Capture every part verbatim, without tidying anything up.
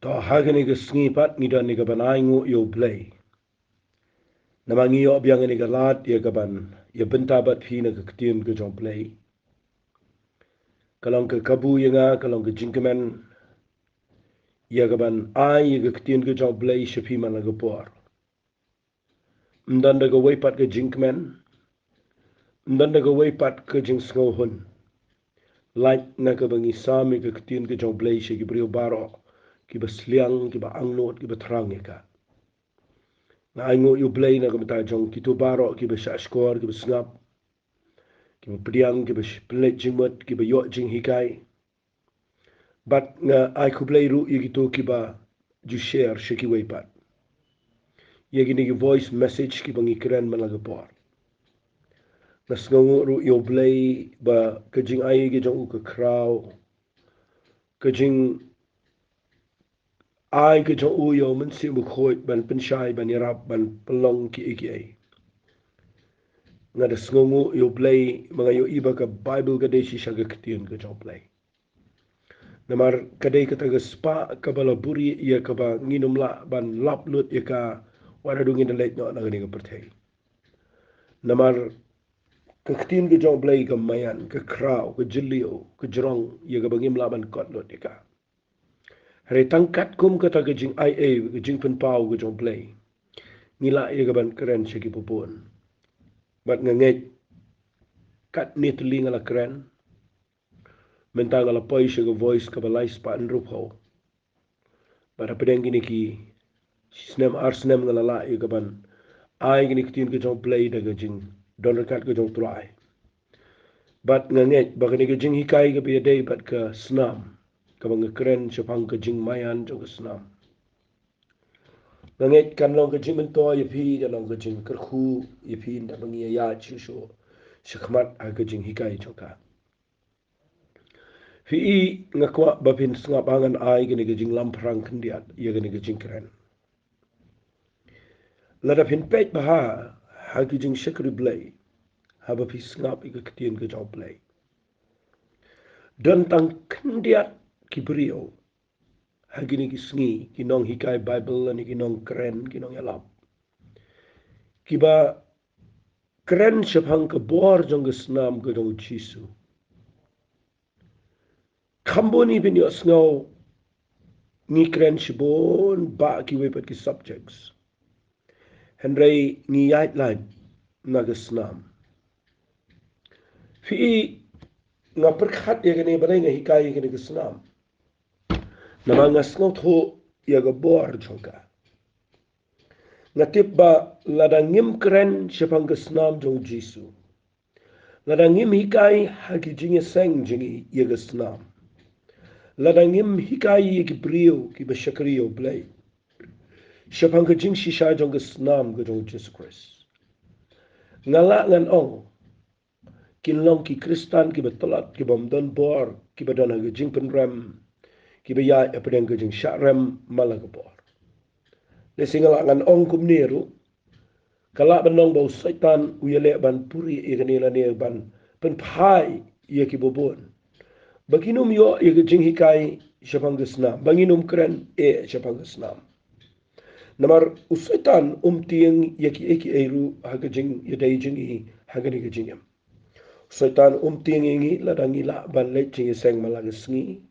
To ha kane ka sngi pat ngi don ïa ka ban ainguh ïa U Blei. Namar ngi ïoh biang ïa ka lad ïa ka ban ïa bynta bad phi na ka ktien ka jong U Blei. Ka long ka kabu ïa nga, ka long ka jingkmen ïa ka ban ai ïa ka ktien ka jong U Blei sha phi man la ka por. Ym don da kawei pat ka jingkmen, ym don da kawei pat ka jingsngewhun. Lait na kaba ngi sam ïa ka ktien ka jong U Blei sha ki briew baroh, kiba sliang, kiba angnud, kiba thrang ïa ka. Nga ainguh ïa U Blei na ka bynta jong kito baroh kiba shah shkor, kiba sngap, kiba pdiang, kiba pynleit jingmut, kiba ïoh jinghikai. Bad nga ai khublei ruh ïa kito kiba ju share sha kiwei pat ïa kine ki voice message kiba ngi kren man la ka por. Nga sngewnguh ruh ïa U Blei ba ka jingai ka jong u ka khraw, ka jingai ka jong u ïa U Mynsiem Bakhuid ban pynshai, ban ïarap, ban pynlong kiei kiei. Nga da sngewnguh ïa U Blei ba nga ïohi ba ka Bible ka dei shisha ka ktien ka jong U Blei. Namar ka dei kata ka spah kaba la buhrieh ïa kaba ngin ym lah ban lap lut ïa ka wat haduh ngin da leit noh na kane ka pyrthei. Namar ka ktien ka jong U Blei ka maïan, ka khraw, ka jylliew, ka jrong ïa kaba ngim lah ban kot lut ïa ka. Hynrei tang katkum kata ka jingai ei, ka jingpynpaw ka jong U Blei, ngi lah ïa ka ban kren sha kiba bun. Bad nga ngeit katne tylli nga la kren, mynta nga la poi sha ka voice kaba lai spah hynriewphew. Bad hapdeng kine ki snem ar snem nga la lah ïa ka ban ai kine ki ktien ka jong U Blei da ka jingdon ryngkat ka jong U Trai. Bad nga ngeit ba kane ka jinghikai kaba ïadei bad ka snam kaba nga kren shaphang ka jingmaïan jong ka snam, nga ngeit kan long ka jingmyntoi ïa phi, kan long ka jingkyrkhu ïa phi ynda ba ngi ïaid shuh shuh shakhmat ha ka jinghikai jong ka. Phi i, nga kwah ba phin sngap ba ngan ai kane ka jinglamphrang khyndiat ïa kane ka jingkren. Lada phin peit bha ha ki jingshakri Blei, haba phi sngap ïa ka ktien ka jong U Blei, don tang khyndiat ki briew ha kine ki sngi, ki nonghikai Bible lane ki nongkren, ki nongïalap, kiba kren shaphang ka bor jong ka snam ka jong U Jisu. Kham bun i phin ïohsngew ngi kren shibun bah kiwei pat ki subjects, hynrei ngi ïaid lait na ka snam. Phi i, nga pyrkhat ïa kane balei nga hikai ïa kane ka snam. Namar nga sngewthuh ïa ka bor jong ka. Nga tip ba lada ngim kren shaphang ka snam jong U Jisu, lada ngim hikai ha ki jingïaseng jong ngi ïa ka snam, lada ngim hikai ïa ki briew kiba shakri ïa U Blei shaphang ka jingshisha jong ka snam ka jong U Jisu Khrist, nga lah ngan ong kin long ki Khristan kiba tlot, kiba ym don bor, kiba don ha ka jingpynrem, kiba ïaid hapdeng ka jingshah rem man la ka por. Lehse nga lah ngan ong kumne ruh, ka lah ban long ba u Soitan u ïaleh ban puri ïa kane lane ban pynphai ïa kiba bun, ba kin ym ïoh ïa ka jinghikai shaphang ka snam, ba ngin ym kren eh shaphang ka snam. Namar u Soitan um tieng ïa kiei kiei ruh ha ka jingïadei jong ngi ha kane ka jingim. U Soitan um tieng ïa ngi lada ngi lah ban leit jingïaseng man la ka sngi.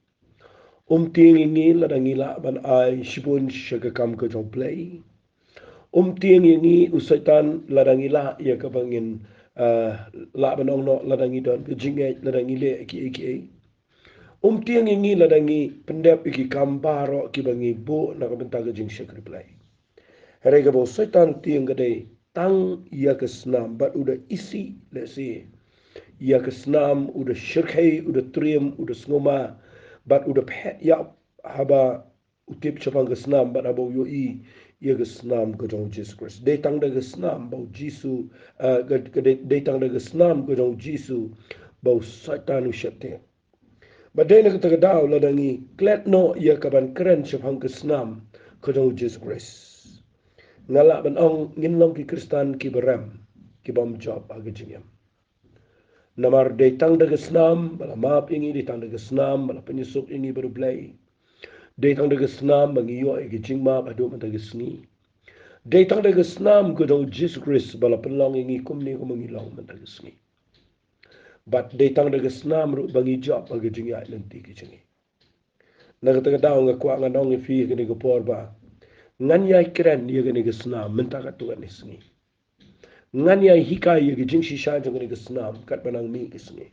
Um tieng ïa ngi lada ngi lah ban ai shibun sha ka kam ka jong U Blei. Um tieng ïa ngi u Soitan lada ngi lah ïa kaba ngin, ah, lah ban ong noh, lada ngi don ka jingngeit, lada ngi leh kiei kiei. Um tieng ïa ngi lada ngi pyndep ïa ki kam baroh kiba ngi buh na ka bynta ka jingshakri Blei. Hynrei kaba u Soitan u tieng ka dei tang ïa ka snam, bad u da isih lehse ïa ka snam, u da shyrkhei, u da triem, u da sngewma, bad u da phet ïap haba u tip shaphang ka snam bad haba u ïohi ïa ka snam ka jong U Jisu Khrist. Dei tang da ka snam ba U Jisu, ah, ka, ka dei, dei tang da ka snam ka jong U Jisu ba u Soitan u sheptieng. Bad dei na kata ka daw lada ngi klet noh ïa ka ban kren shaphang ka snam ka jong U Jisu Khrist, nga lah ban ong ngin long ki Khristan kiba rem, kiba ym jop ha ka jingim. Namar dei tang da ka snam ba la map ïa ngi, dei tang da ka snam ba la pynïasuk ïa ngi bad U Blei. Dei tang da ka snam ba ngi ïoh ïa ka jingmap haduh mynta ka sngi. Dei tang da ka snam ka jong u Jisu Khrist ba la pynlong ïa ngi kumne kumba ngi long mynta ka sngi. Bad dei tang da ka snam ruh ba ngi jop ha ka jingïaid lynti ka jong ngi. Na kata ka daw nga kwah ngan ong ïa phi ha kane ka por ba ngan ïai kren ïa kane ka snam mynta katto katne sngi. Ngan ïai hikai ïa ka jingshisha jong kane ka snam katba nang mih ka sngi.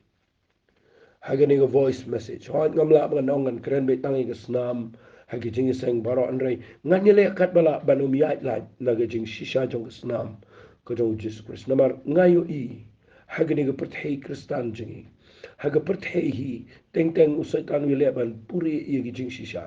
Ha kane ka voice message. Hooid, ngam lah ban ong ngan kren beit tang ïa ka snam ha ka jingïaseng baroh, hynrei ngan ïaleh katba lah ban ym ïaid lait na ka jingshisha jong ka snam ka jong u Jisu Khrist. Namar nga ïohi ha kane ka pyrthei Khristan jong ngi, ha ka pyrthei hi, teng teng u Soitan u ïaleh ban pure ïa ka jingshisha.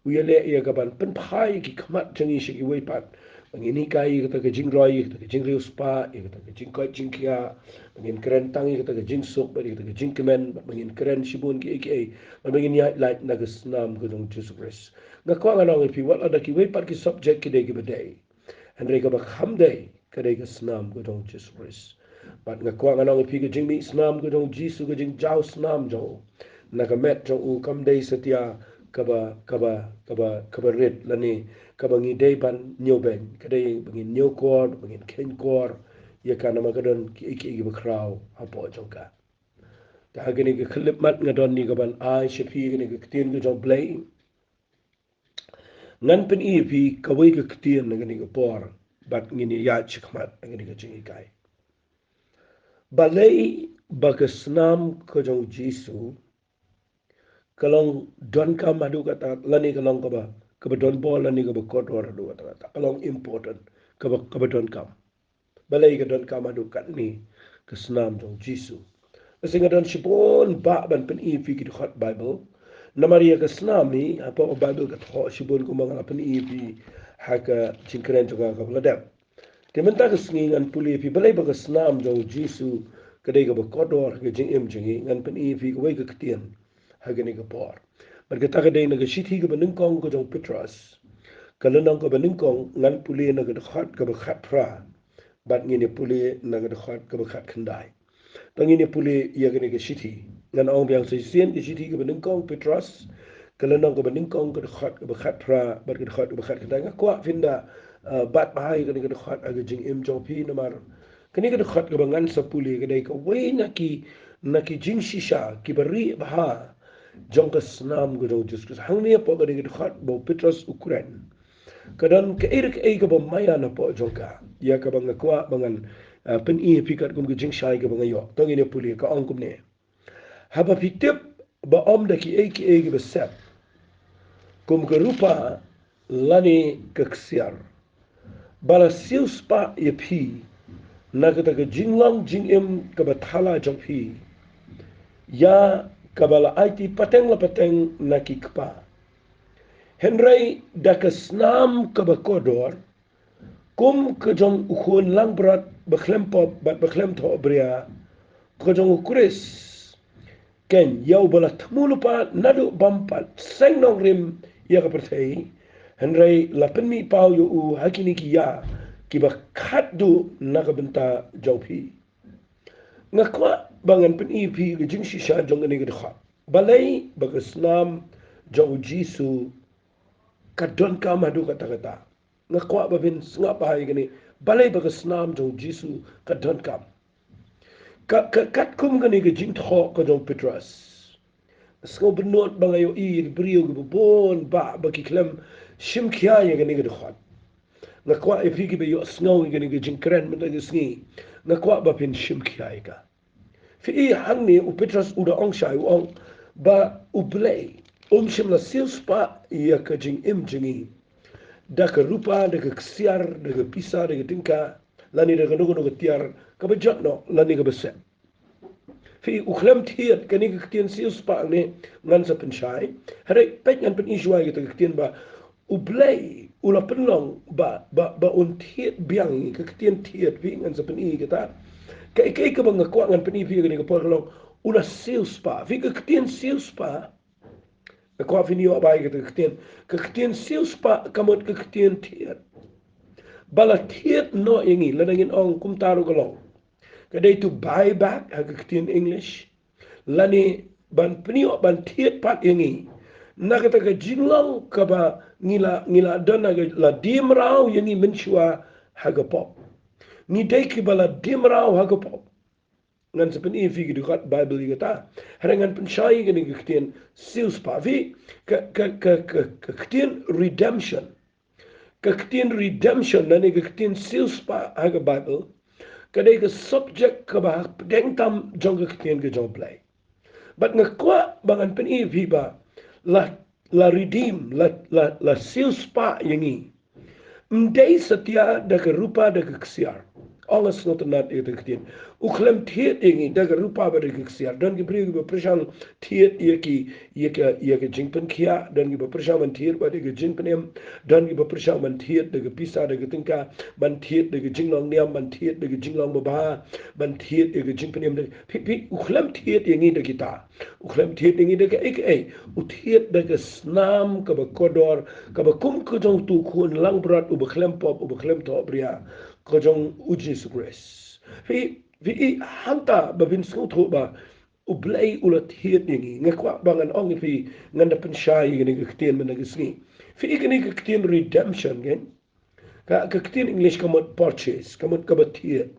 U ïaleh ïa ka ban pynphai ki khmat jong ngi sha kiwei pat. Ba ngin hikai ïa kata ka jingroi, ïa kata ka jingriewspah, ïa kata ka jingkoit jingkhiah. Ba ngin kren tang ïa kata ka jingsuk bad ïa kata ka jingkmen, bad ba ngin kren shibun kiei kiei. Bad ba ngin ïaid lait na ka snam ka jong u Jisu Khrist. Nga kwah ngan ong ïa phi, wat la da kiwei pat ki subject ki dei kiba dei, hynrei kaba kham dei ka dei ka snam ka jong u Jisu Khrist. Bad nga kwah ngan ong ïa phi, ka jingmih snam ka jong u Jisu, ka jingjaw snam jong u na ka met jong u kam dei satia kaba, kaba, kaba, kaba rit lane kaba ngi dei ban ñiewbeiñ. Ka dei ba ngin ñiewkor, ba ngin kheiñkor ïa ka, namar ka don kiei kiei kiba khraw hapoh jong ka. Te ha kane ka khyllipmat nga don ne ka ban ai sha phi kane ka ktien ka jong u Blei. Ngan pyni ïa phi kawei ka ktien ha kane ka por bad ngin ïaid shakhmat ha kane ka jinghikai. Balei ba ka snam ka jong u Jisu ka long donkam haduh katta katta, lane ka long kaba, kaba donbor, lane kaba kordor haduh katta katta, ka long important, kaba, kaba donkam. Balei ka donkam haduh katne ka snam jong u Jisu? Lehse nga don shibun bah ban pyni ïa phi ki dkhot Baibl. Namar ïa ka snam hi, hapoh Baibl ka thoh shibun kumba nga la pyni ïa phi ha ka jingkren jong nga kaba la dep. Te mynta ka sngi ngan pule ïa phi balei ba ka snam jong u Jisu ka dei kaba kordor ha ka jingim jong ngi. Ngan pyni ïa phi kawei ka ktien ha kane ka por. Bad kata ka dei na ka shithi kaba nyngkong ka jong u Petros, ka lynnong kaba nyngkong, ngan pule na ka dkhot kaba khatphra bad ngin ïa pule na ka dkhot kaba khatkhyndai. To ngin ïa pule ïa kane ka shithi. Ngan ong biang sa shisien, ka shithi kaba nyngkong u Petros, ka lynnong kaba nyngkong, ka dkhot kaba khatphra bad ka dkhot kaba khatkhyndai. Nga kwah phin da, uh, bat bha ïa kane ka dkhot ha ka jingim jong phi, namar kane ka dkhot kaba ngan sa pule ka dei kawei na ki, na ki jingshisha kiba rieh bha jong ka snam ka jong u Jisu Khrist. Hangne hapoh kane ka dkhot ba u Petros u kren, ka don kaei re kaei kaba maïan hapoh jong ka, ïa kaba nga kwah ba ngan, ah, pyni ïa phi katkum ka jingshai kaba nga ïoh. To ngin ïa pule, ka ong kumne. Haba phi tip ba ym da kiei kiei kiba sep, kum ka rupa lane ka ksiar, ba la siewspah ïa phi na kata ka jinglong jingim kaba thala jong phi, ïa kaba la aiti pateng la pateng na ki kpa. Hynrei da ka snam kaba kordor, kum ka jong u khun langbrot bakhlem pop bad bakhlem thohbria, ka jong u Khrist, keiñ ïa uba la thmu lypa naduh bympat seng nongrim ïa ka pyrthei, hynrei la pynmih paw ïa u ha kine ki ïa kiba khatduh na ka bynta jong phi. Nga kwah ba ngan pyni ïa phi ka jingshisha jong kane ka dkhot. Balei ba ka snam jong u Jisu ka donkam haduh katta katta. Nga kwah ba phin sngap bha ïa kane. Balei ba ka snam jong u Jisu ka donkam. Ka, ka, katkum kane ka jingthoh ka jong u Petros, sngewbha nud ba nga ïohi ïa ki briew kiba bun bah ba ki khlem shim khia ïa kane ka dkhot. Nga kwah ïa phi kiba ïohsngew ïa kane ka jingkren mynta ka sngi, nga kwah ba phin shim khia ïa ka. Phi i hangne u Petros u da ong shai, u ong ba U Blei um shym la siewspah ïa ka jingim jong ngi da ka rupa, da ka ksiar, da ka pisa, da ka tyngka, lane da kano kano ka tiar kaba jot noh lane kaba sep. Phi, u khlem thied, kane ka ktien siewspah ne ngan sa pynshai. Hynrei peit ngan pyni shuwa ïa kata ka ktien ba U Blei u la pynlong ba, ba, ba un thied biang. Ka ktien thied, phi, ngan sa pyni kata. Kaei kaei kaba nga kwah ngan pyni phi kane ka por ka long u la siewspah. Phi, ka ktien siewspah, nga kwah phin ïoh bha ïa kata ka ktien. Ka ktien siewspah ka mut ka ktien thied. Ba la thied noh ïa ngi, lada ngin ong kumta ruh ka long. Ka dei to buy back ha ka ktien English. Lane ban pynïoh ban thied pat ïa ngi na kata ka jinglong kaba ngi la, ngi la don ha ka, la die mraw ïa ngi mynshuwa ha ka pop. Ngi dei kiba la die mraw ha ka pop. Ngan sa pyni ïa phi ki dkhot Bible ïa kata. Hynrei ngan pynshai ïa kane ka ktien siewspah, phi, ka, ka, ka, ka, ka ktien redemption. Ka ktien redemption lane ka ktien siewspah ha ka Bible ka dei ka subject kaba hapdeng tam jong ka ktien ka jong U Blei. Bad nga kwah ba ngan pyni ïa phi ba la, la redeem, la, la, la siewspah ïa ngi. Ym dei satia da ka rupa da ka ksiar. Ong nga sngewtynnat ïa ka ktien. U khlem thied ïa ngi da ka rupa bad da ka ksiar. Don ki briew kiba pyrshang thied ïa ki, ïa ka, ïa ka jingpynkhiah, don kiba pyrshang ban thied bad ïa ka jingpynim, don kiba pyrshang ban thied da ka pisa da ka tyngka, ban thied da ka jinglong niam, ban thied da ka jinglong babha, ban thied ïa ka jingpynim da, phi, phi, u khlem thied ïa ngi da kita. U khlem thied ïa ngi da kaei kaei. U thied da ka snam kaba kordor, kaba kum ka jong utu u khun langbrot uba khlem pop, uba khlem thohbria, ka jong U Jisu Khrist. Phi, phi i hangta ba phin sngewthuh ba U Blei u la thied ïa ngi. Nga kwah ba ngan ong ïa phi, ngan da pynshai ïa kane ka ktien mynta ka sngi. Phi i kane ka ktien redemption, kan? Ka, ka ktien English ka mut purchase, ka mut kaba thied.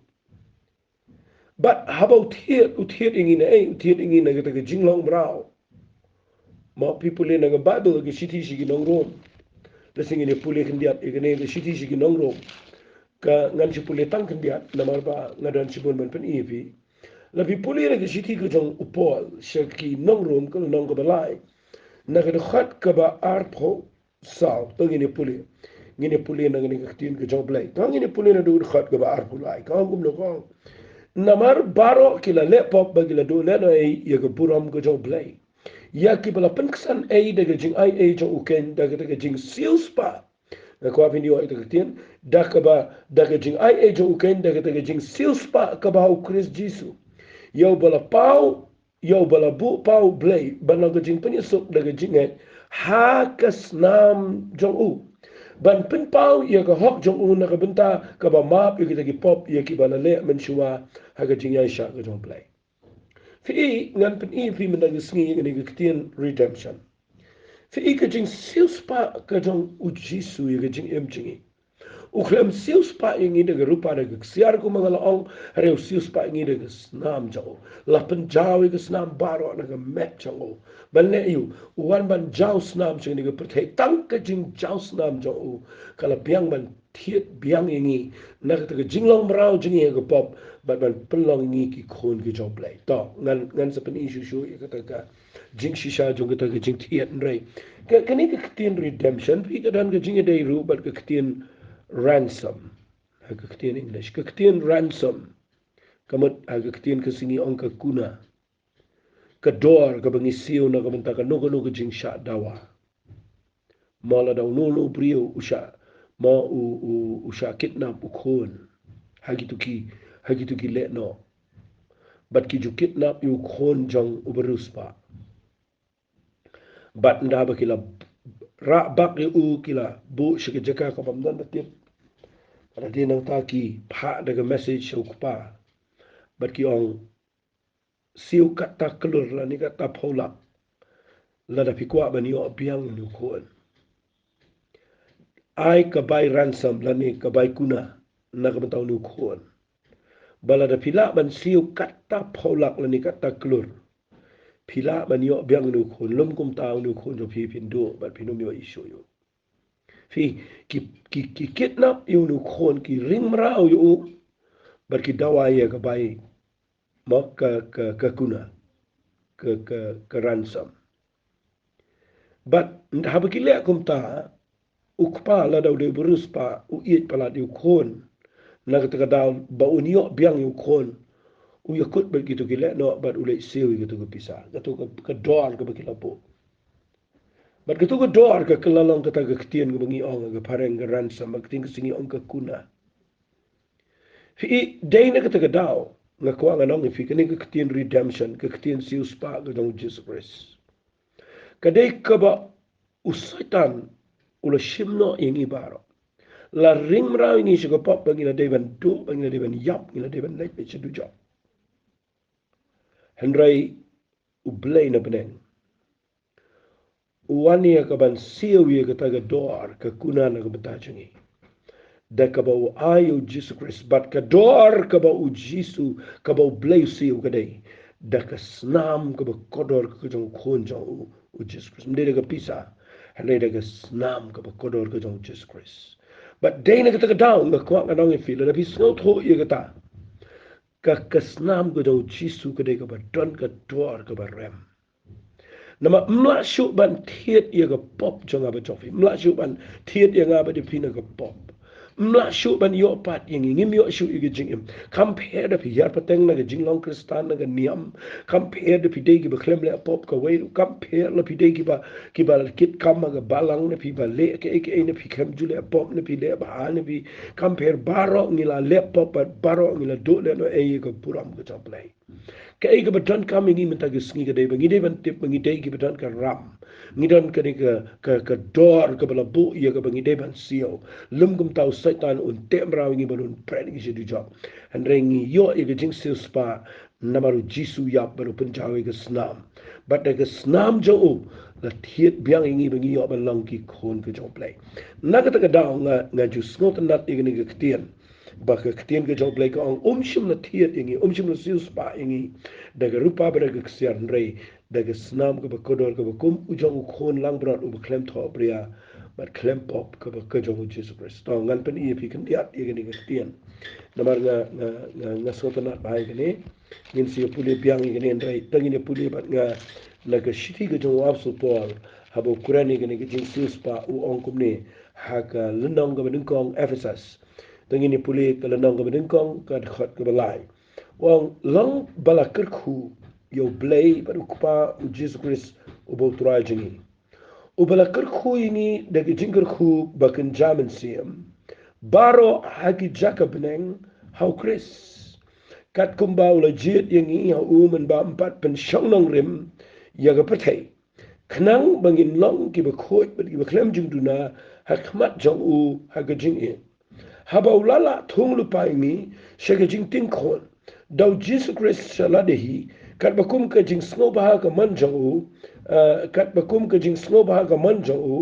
Bad haba u thied, u thied ïa ngi naei, u thied ïa ngi na kata ka jinglong mraw. Mo, phi pule na ka Bible, ka shithi sha ki nong Rom. Lada ngin ïa pule khyndiat ïa kane ka shithi sha ki nong Rom. Ka ngan shu pule tang khyndiat, namar ba nga don shibun ban pyni ïa phi. Lada phi pule na ka shithi ka jong u Paul sha ki nong Rom, ka lynnong kaba lai, na ka dkhot kaba arphew saw, to ngin ïa pule. Ngin ïa pule na kane ka ktien ka jong U Blei. To ngin ïa pule na ka dkhot kaba arphew lai. Ka ong kumno, ka ong: Namar baroh ki la leh pop bad ki la duh lehnohei ïa ka burom ka jong U Blei. Ïa kiba la pynksan ei da ka jingaiei jong u Kain, da kata ka jingsiewspah. Nga kwah phin ïoh ïa kata ka ktien, da kaba, da ka jingaiei jong u Kain, da kata ka jingsiewspah kaba ha U Khrist Jisu. Ïa uba la paw, ïa uba la buh paw U Blei ban long ka jingpynïasuk da ka jingngeit ha ka snam jong u, ban pynpaw ïa ka hok jong u na ka bynta kaba map ïa kita ki pop, ïa kiba la leh mynshuwa ha ka jingïaishah ka jong U Blei. Phi i, ngan pyni ïa phi mynta ka sngi ïa kane ka ktien redemption. Phi i, ka jingsiewspah ka jong U Jisu ïa ka jingim jong ngi. U khlem siewspah ïa ngi da ka rupa da ka ksiar kumba nga la ong, hynrei u siewspah ïa ngi da ka snam jong u. La pynjaw ïa ka snam baroh na ka met jong u. Ban leh aïu? U wan ban jaw snam jong ngi, ka pyrthei, tang ka jingjaw snam jong u ka la biang ban thied biang ïa ngi na kata ka jinglong mraw jong ngi ha ka pop, bad ban pynlong ïa ngi ki khun ki jong U Blei. To, ngan, ngan sa pyni shuh shuh ïa kata ka jingshisha jong kata ka jingthied, hynrei ka, kane ka ktien redemption, phi, ka don ka jingïadei ruh bad ka ktien ransom. Ha ka ktien English, ka ktien ransom, ka mut ha ka ktien Khasi ngi ong ka kuna. Ka dor kaba ngi siew na ka bynta kano kano ka jingshah dawa. Mo, lada uno uno u briew u shah, mo, u, u, u shah kidnap u khun ha kito ki, ha kito ki lehnoh. Bad ki ju kidnap ïa u khun jong u bariewspah. Bad ynda ba ki la rah bak ïa u, ki la buh sha ka jaka kaba ym don ba tip. Ka la dei nangta ki phah da ka message sha u kpa. Bad ki ong, siew katto klur lane katto phew lak lada phi kwah ban ïoh biang ïa une u khun. Ai ka bai ransom lane ka bai kuna na ka bynta une u khun. Ba lada phi lah ban siew katto phew lak lane katto klur, phi lah ban ïoh biang ïa une u khun. Lym kumta, une u khun jong phi phin duh bad phin ym ïoh shuh ïa u. Phi, ki, ki, ki kidnap ïa une u khun, ki ring mraw ïa u, bad ki dawa ïa ka bai, mo, ka, ka, ka kuna, ka, ka, ka ransom. Bad haba ki leh kumta, u kpa, lada u dei u bariewspah, u ïeit palat ïa u khun. Na kata ka daw ba un ïoh biang ïa u khun, u ïakut bad kito ki lehnoh bad u leit siew ïa kato ka pisa, kato ka, ka dor kaba ki la buh. Bad kato ka dor ka, ka la long kata ka ktien kaba ngi ong ha ka phareng ka ransom, ha ka ktien Khasi ngi ong ka kuna. Phi i, dei na kata ka daw nga kwah ngan ong ïa phi, kane ka ktien redemption, ka ktien siewspah ka jong U Jisu Khrist, ka dei kaba u Soitan u la shim noh ïa ngi baroh. La ring mraw ïa ngi sha ka pop ba ngi la dei ban duh, ba ngi la dei ban ïap, ngi la dei ban leit beit sha dujok. Hynrei U Blei na bneng u wan ïa ka ban siew ïa kata ka dor ka kuna na ka bynta jong ngi. Da kaba u ai ïa u Jisu Khrist, bad ka dor kaba u Jisu, kaba u Blei u siew ka dei da ka snam kaba kordor ka jong u Khun jong u, u Jisu Khrist. Ym dei da ka pisa, hynrei da ka snam kaba kordor ka jong u Jisu Khrist. Bad dei na kata ka daw nga kwah ngan ong ïa phi, lada phi sngewthuh ïa kata, ka, ka snam ka jong u Jisu ka dei kaba don ka dor kaba rem. Namar ym lah shuh ban thied ïa ka pop jong nga bad jong phi. Ym lah shuh ban thied ïa nga bad ïa phi na ka pop. Ym lah shuh ban ïoh pat ïa ngi. Ngim ïoh shuh ïa ka jingim. Kam pher da phi hiar pateng na ka jinglong Khristan, na ka niam. Kam pher da phi dei kiba khlem leh pop kawei ruh. Kam pher la phi dei kiba, kiba kit kam ha ka balang, ne phi ba leh kaei kaei, ne phi khlem ju leh pop, ne phi leh bha, ne phi, kam pher, baroh ngi la leh pop bad baroh ngi la duh lehnohei ïa ka burom ka jong U Blei. Kaei kaba donkam ïa ngi mynta ka sngi ka dei ba ngi dei ban tip ba ngi dei kiba don ka ram. Ngi don kane ka, ka, ka dor kaba la buh ïa kaba ngi dei ban siew. Lym kumta u Soitan un teh mraw ïa ngi bad un pret ïa ngi sha dujok. Hynrei ngi ïoh ïa ka jingsiewspah namar u Jisu u ïap bad u pynjaw ïa ka snam. Bad da ka snam jong u la thied biang ïa ngi ba ngi ïoh ban long ki khun ka jong U Blei. Na kata ka daw nga, nga ju sngewtynnat ïa kane ka ktien. Ba ka ktien ka jong U Blei ka ong, um shym la thied ïa ngi, um shym la siewspah ïa ngi da ka rupa bad da ka ksiar, hynrei da ka snam kaba kordor kaba kum u jong u Khun langbrot uba khlem thohbria bad khlem pop, kaba ka jong u Jisu Khrist. To ngan pyni ïa phi khyndiat ïa kane ka ktien. Namar nga, nga, nga, nga sngewtynnat bha ïa kane. Ngin sa ïa pule biang ïa kane, hynrei tang ngin ïa pule bad nga na ka shithi ka jong u Apostol Paul, haba u kren ïa kane ka jingsiewspah, u ong kumne ha ka lynnong kaba nyngkong Ephesus. Tang ngin ïa pule ka lynnong kaba nyngkong, ka dkhot kaba lai. U ong, long ba la kyrkhu ïa U Blei bad U Kpa u Jisu Khrist uba U Trai jong ngi, uba la kyrkhu ïa ngi da ka jingkyrkhu ba kynja mynsiem baroh ha ki jaka bneng ha U Khrist, katkum ba u la jied ïa ngi ha u mynba ym pat pynshong nongrim ïa ka pyrthei, khnang ba ngin long kiba khuid bad kiba khlem jingduna ha khmat jong u ha ka jingïeit. Haba u la lah thung lypa ïa ngi sha ka jingtieng khun da u Jisu Khrist sha lade hi, katba kum ka jingsngewbha ka mon jong u, eh, katba kum ka jingsngewbha ka mon jong u,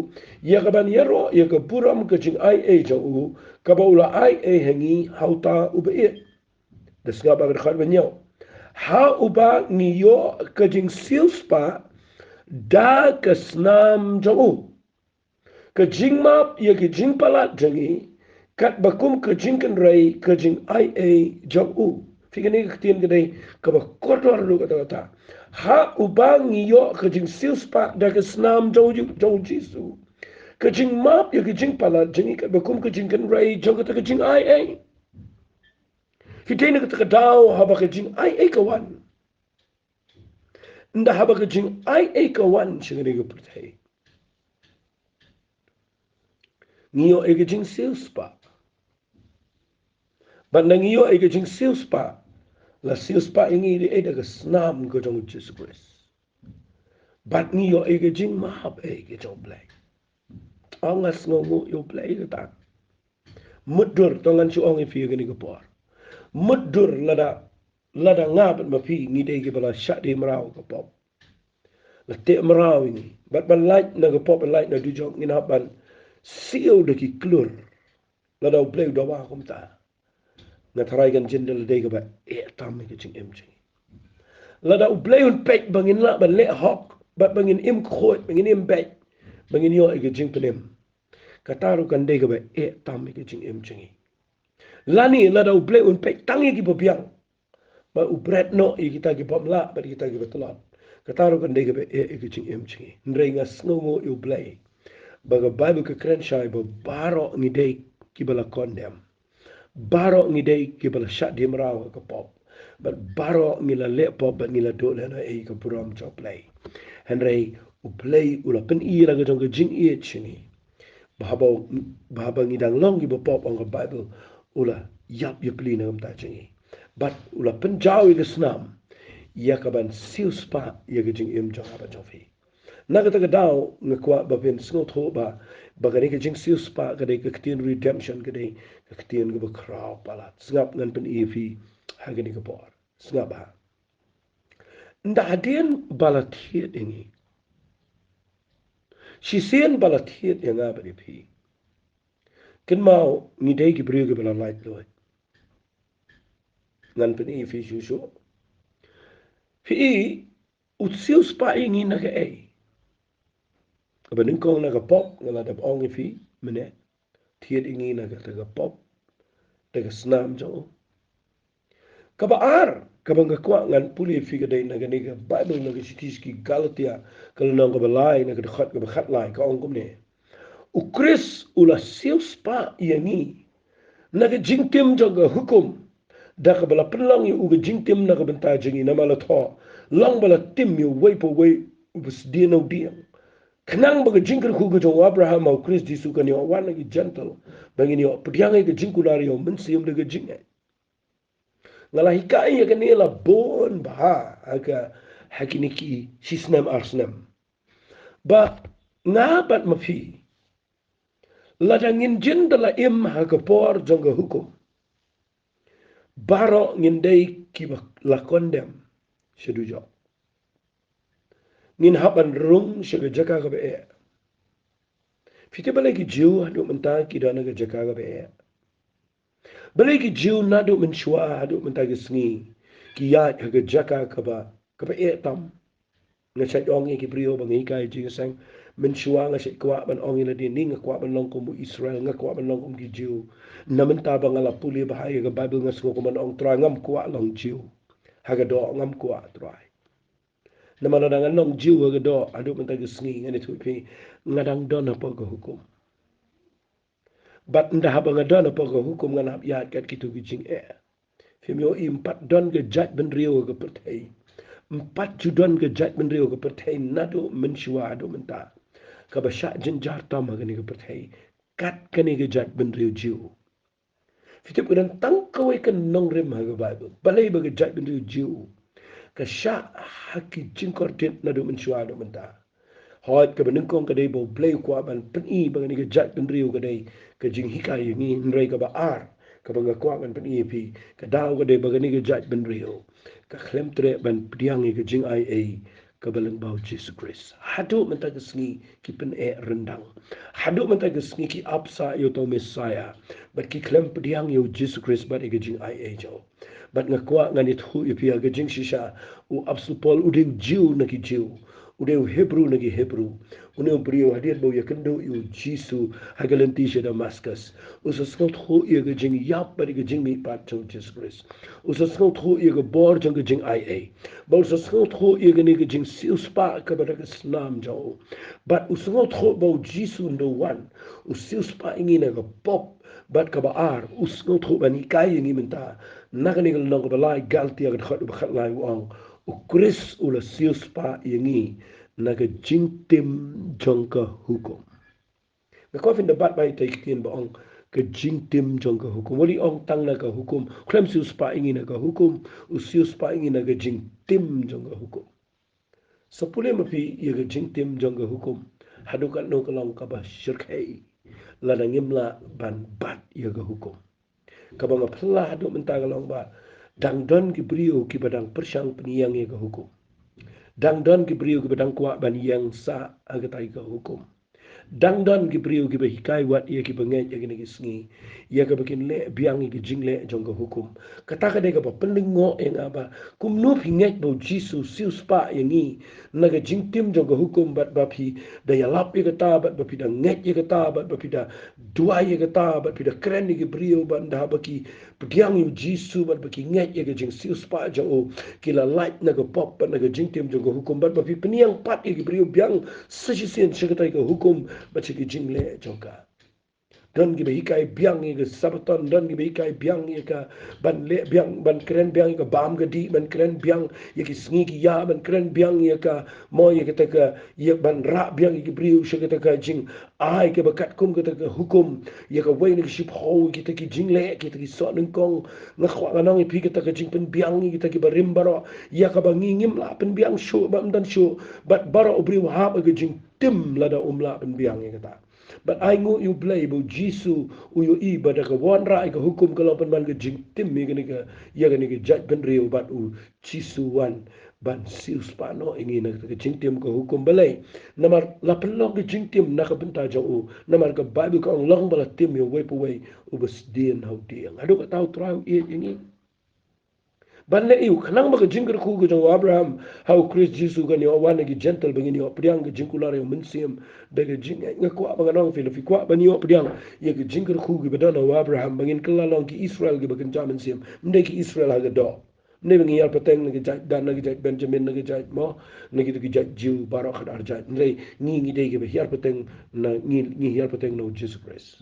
ïa ka ban ïaroh ïa ka burom ka jingaiei jong u, kaba u la aiei ha ngi ha uta uba ïeit. Da sngap ha ka dkhot ba hynñiew. Ha uba ngi ïoh ka jingsiewspah da ka snam jong u, ka jingmap ïa ka jingpalat jong ngi, katba kum ka jingkynrei ka jingaiei jong u. Phi, kane ka ktien ka dei kaba kordor ruh katta katta. Ha uba ngi ïoh ka jingsiewspah da ka snam jong u, jong u Jisu, ka jingmap ïa ka jingpalat jong ngi, katba kum ka jingkynrei jong kata ka jingaiei. Phi, dei na kata ka daw haba ka jingaiei ka wan. Ynda haba ka jingaiei ka wan sha kane ka pyrthei, ngi ïoh ïa ka jingsiewspah. Bad ynda ngi ïoh ïa ka jingsiewspah, la siewspah ïa ngi da ka snam ka jong u Jisu Khrist. Bad ngi ïoh ïa ka jingmap ei ka jong U Blei. Ong, nga sngewnguh ïa U Blei kata. Mutdur, to ngan shu ong ïa phi ïa kane ka por. Mutdur lada, lada nga bad ma phi ngi dei kiba la shah die mraw ka pop, la teh mraw ïa ngi, bad ban lait na ka pop, ban lait na dujok, ngin hap ban siew da ki klur. Lada U Blei u dawa kumta, nga tharai kan jin da la dei kaba eh tam ïa ka jingim jong ngi. Lada U Blei un peit ba ngin lah ban leh hok, bad ba ngin im khuid, ba ngin im beit, ba ngin ïoh ïa ka jingpynim, kata ruh kan dei kaba eh tam ïa ka jingim jong ngi. Lane lada U Blei un peit tang ïa kiba biang, ba u bret noh ïa kita ki bym lah bad kita kiba tlot, kata ruh kan dei kaba eh ïa ka jingim jong ngi. Hynrei nga sngewnguh ïa U Blei ba ka Baibl ka kren shai ba baroh ngi dei kiba la condemn. Baroh ngi dei kiba la shah die mraw ha ka pop. Bad baroh ngi la leh pop bad ngi la duh lehnohei ïa ka burom jong U Blei. Hynrei U Blei u la pyni la ka jong ka jingïeit sha ngi. Ba haba, ba haba ngi dang long kiba pop, ong ka Baibl, u la ïap ïapli na ka bynta jong ngi. Bad u la pynjaw ïa ka snam ïa ka ban siewspah ïa ka jingim jong nga bad jong phi. Na kata ka daw nga kwah ba phin sngewthuh ba, ba kane ka jingsiewspah ka dei ka ktien redemption, ka dei ka ktien kaba khraw palat. Sngap, ngan pyni ïa phi ha kane ka por. Sngap ha. Ynda hadien ba la thied ïa ngi, Shisien ba la thied ïa nga bad ïa phi. Kynmaw ngi dei ki briew kiba la laitluid. Ngan pyni ïa phi shuh shuh. Phi i, u siewspah ïa ngi na kaei? Kaba nyngkong na ka pop, nga la dep ong ïa phi mynne. Thied ïa ngi na kata ka pop, da ka snam jong u. Kaba ar, kaba nga kwah ngan pule ïa phi ka dei na kane ka Baibl na ka shithi sha ki Galatia, ka lynnong kaba lai, na ka dkhot kaba khatlai, ka ong kumne. U Khrist u la siewspah ïa ngi na ka jingtim jong ka hukum, da kaba la pynlong ïa u ka jingtim na ka bynta jong ngi, namar la thoh, long ba la tim ïa uwei pa uwei uba sdien na u dieng. Khnang ba ka jingkyrkhu ka jong u Abraham ha u Khrist Jisu kan ïoh wan ha ki Jentil, ba ngin ïoh pdiang ïa ka jingkular ïa u Mynsiem da ka jingngeit. Nga la hikai ïa kane la bun bha ha ka, ha kine ki shisnem arsnem. Ba nga bad ma phi, lada ngin jin da la im ha ka por jong ka hukum, baroh ngin dei kiba la condemn sha dujok. Ngin hap ban rung sha ka jaka kaba eh. Phi tip balei ki Jiw haduh mynta ki don ha ka jaka kaba eh? Balei ki Jiw naduh mynshuwa haduh mynta ka sngi ki ïaid ha ka jaka kaba, kaba eh tam? Nga shait ong ïa ki briew ba nga hikai jingïaseng. Mynshuwa nga shait kwah ban ong ïa lade, ni nga kwah ban long kum u Israel, nga kwah ban long kum ki Jiw. Na mynta ba nga la pule bha ïa ka Baibl nga sngew kum ban ong, Trai, ngam kwah long Jiw. Ha ka doh ngam kwah, Trai. Namar lada ngan long Jiw ha ka doh, haduh mynta ka sngi ngan ïathuh ïa phi, nga dang don hapoh ka hukum. Bad ynda haba nga don hapoh ka hukum ngan hap ïaid kat kito ki jingeh. Phim ïohi, ym pat don ka jaitbynriew ha ka pyrthei. Ym pat ju don ka jaitbynriew ha ka pyrthei naduh mynshuwa haduh mynta kaba shah jynjar tam ha kane ka pyrthei kat kane ka jaitbynriew Jiw. Phi tip, ka don tang kawei ka nongrim ha ka Baibl. Balei ba ka jaitbynriew Jiw ka shah ha ki jingkordit naduh mynshuwa haduh mynta? Hooid, kaba nyngkong ka dei ba U Blei u kwah ban pyni ba kane ka jaitbynriew ka dei ka jinghikai ïa ngi, hynrei kaba ar kaba nga kwah ban pyni ïa phi, ka daw ka dei ba kane ka jaitbynriew ka khlem treh ban pdiang ïa ka jingaiei kaba lyngba U Jisu Khrist. Haduh mynta ka sngi ki pyneh ryndang. Haduh mynta ka sngi ki ap sah ïa uta u Messaïah, bad ki khlem pdiang ïa U Jisu Khrist bad ïa ka jingaiei jong u. Bad nga kwah ngan ïathuh ïa phi ha ka jingshisha, u Apostol Paul u dei u Jiw na ki Jiw, u dei u Hebru na ki Hebru. Une u briew hadien ba u ïakynduh ïa U Jisu ha ka lynti sha Damascus, u sa sngewthuh ïa ka jingïap bad ïa ka jingmihpat jong U Jisu Khrist. U sa sngewthuh ïa ka bor jong ka jingaiei. Bad u sa sngewthuh ïa kane ka jingsiewspah kaba da ka snam jong u. Bad u sngewthuh ba U Jisu un da wan, u siewspah ïa ngi na ka pop. Bad kaba ar, u sngewthuh ban hikai ïa ngi mynta na kane ka lynnong kaba lai Galatia, ka dkhot ba khatlai, u ong, U Khrist u la siewspah ïa ngi na ka jingtim jong ka hukum. Nga kwah phin da bat bha ïa kita ki ktien ba ong ka jingtim jong ka hukum. Wat ong tang na ka hukum. U khlem siewspah ïa ngi na ka hukum, u siewspah ïa ngi na ka jingtim jong ka hukum. Sa pule ma phi ïa ka jingtim jong ka hukum. Haduh katno ka long kaba shyrkhei lada ngim lah ban bat ïa ka hukum. Kaba nga phylla haduh mynta ka long ba dang don ki briew kiba dang pyrshang pynïeng ïa ka hukum. Dang don ki briew kiba dang kwah ban ïeng sah ha kata ka hukum. Dang don ki briew kiba hikai wat ïa kiba ngeit ha kine ki sngi ïa kaba kin leh biang ïa ki jingleh jong ka hukum. Kata ka dei kaba pynlyngngoh ïa nga ba kumno phi ngeit ba U Jisu u siewspah ïa ngi na ka jingtim jong ka hukum, bad ba phi da ïalap ïa kata, bad ba phi da ngeit ïa kata, bad ba phi da duwai ïa kata, bad phi da kren ïa ki briew, bad ynda ba ki pdiang ïa U Jisu bad ba ki ngeit ïa ka jingsiewspah jong u, ki la lait na ka pop bad na ka jingtim jong ka hukum, bad ba phi pynïeng pat ïa ki briew biang sa shisien sha kata ka hukum bad sha ki jingleh jong ka. Don kiba hikai biang ïa ka Sabbaton, don kiba hikai biang ïa ka ban leh biang, ban kren biang ïa ka bam ka dih, ban kren biang ïa ki sngi ki ïa, ban kren biang ïa ka, mo, ïa kata ka, ïa ban rah biang ïa ki briew sha kata ka jing ai kaba katkum kata ka hukum, ïa kawei na ka shiphew kita ki jingleh, kita ki soh nyngkong. Nga kwah ngan ong ïa phi, kata ka jingpynbiang ïa kita kiba rim baroh, ïa kaba ngi ngim lah pynbiang shuh bad ym don shuh, bad baroh u briew u hap ha ka jingtim lada um lah pynbiang ïa kata. Bad ainguh ïa U Blei ba U Jisu u ïohi ba da ka wanrah ïa ka hukum ka long pynban ka jingtim ïa kane ka, ïa kane ka jaitbynriew, bad U Jisu wan ban siewspah noh ïa ngi na ka jingtim ka hukum. Balei? Namar la pynlong ka jingtim na ka bynta jong u. Namar ka Baibl ka ong, long ba la tim ïa uwei pa uwei, uba sdien ha u dieng. Haduh katta U Trai u ïeit ïa ngi. Ban leh aïu? Khnang ba ka jingkyrkhu ka jong u Abraham ha U Khrist Jisu kan ïoh wan na ki Jentil, ba ngin ïoh pdiang ka jingkular ïa u Mynsiem da ka jingngeit. Nga kwah ba ngan ong ïa phi, lada phi kwah ban ïoh pdiang ïa ka jingkyrkhu kaba don ha u Abraham, ba ngin kylla long ki Israel kiba kynja mynsiem, ym dei ki Israel ha ka doh. Ym dei ba ngi ïar pateng na ki jait Dan, na ki jait Benjamin, na ki jait mo, na ki, ki jait Jiw baroh khatar jait. Ym dei, ngi, ngi dei kiba ïar pateng na, ngi, ngi ïar pateng na u Jisu Khrist.